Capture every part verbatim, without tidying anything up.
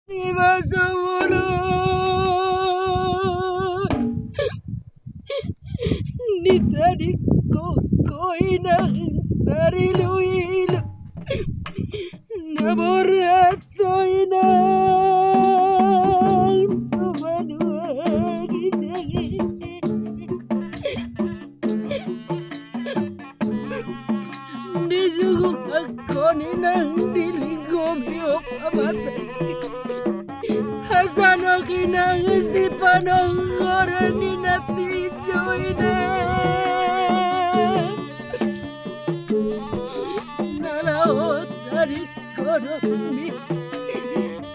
Sibasobolon ni tadingkon ho inang tariluilu. Na borhat ho inang tu banua ginjang i. Disungkun ho inang di linggomi ompu amatangki. Asa nunga inang sipanonggoran ni na tinjo inang. Na laho tadingkononmi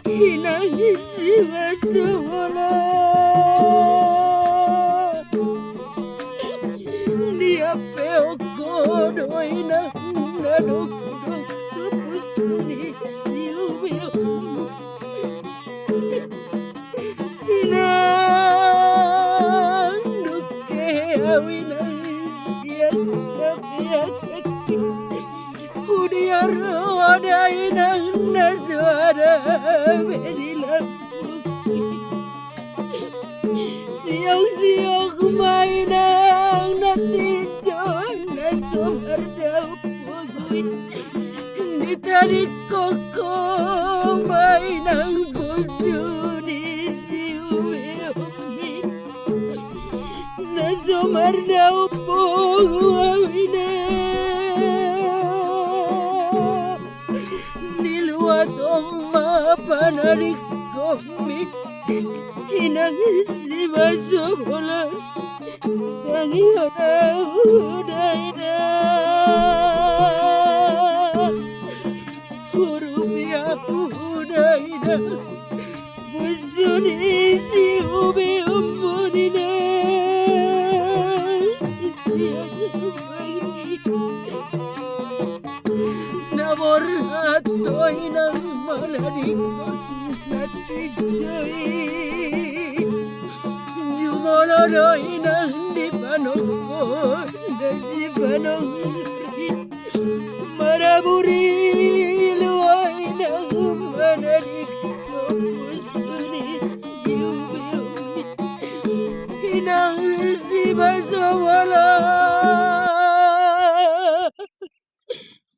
inang Sibasobolon. Diampeon ho do inang na dongdong tu pusu ni siubeon. Inang, dung kehe au inang sian hapeakangki, hudiar ho da inang na so ada be di lambungki. Siongsiong ma inang na tinjo na so mardaup pogu i. Ditadingkon ho ma inang pusu ni siubeonmi. Na so mardaup pogu au inang. Niluaton ma panadingkonmi inang Sibasobolon. Tangiang au da inang. Hurupi au da inang. Pusu ni siubeonmuna. Sian hapeakangki. Na borhat ho inang manadingkon na tinjo i. Jumolo do inang di panonggo na sipanonggo i. Maraburilu ho inang manadingkon pusu ni siubeonmi. Inang Sibasobolon.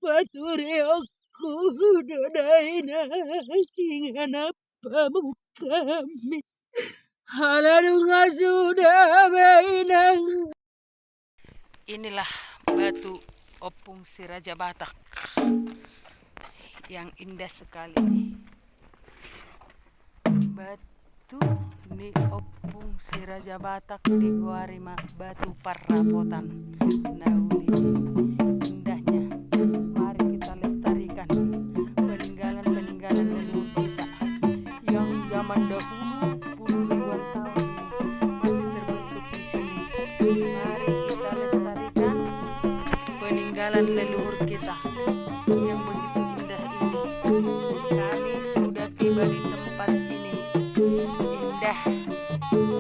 Paturehonku do da inang inganan pamungkami. Ala nunga suda be inang. Inilah batu ompung si Raja Batak yang indah sekali. Batu ni ompung si Raja Batak digoari ma batu parrapotan. Na uli indahnya. Mari kita lestarikan peninggalan-peninggalan leluhur kita yang zaman dahulu puluh ribuan tahun ini masih terbentuk di sini. Mari kita lestarikan peninggalan leluhur kita yang begitu indah ini. Kami sudah tiba di tempat ini. Indah.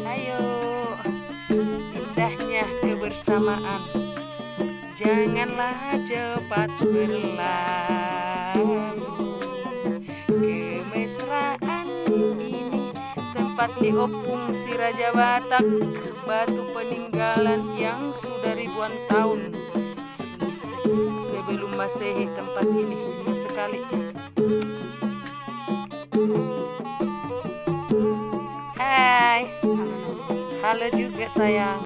Ayo. Indahnya kebersamaan. Janganlah cepat berlalu. Kemesraan ini tempat ni ompung si Raja Batak, batu peninggalan yang sudah ribuan tahun sebelum Masehi tempat ini. Indah sekali. Hai. Halo juga, sayang.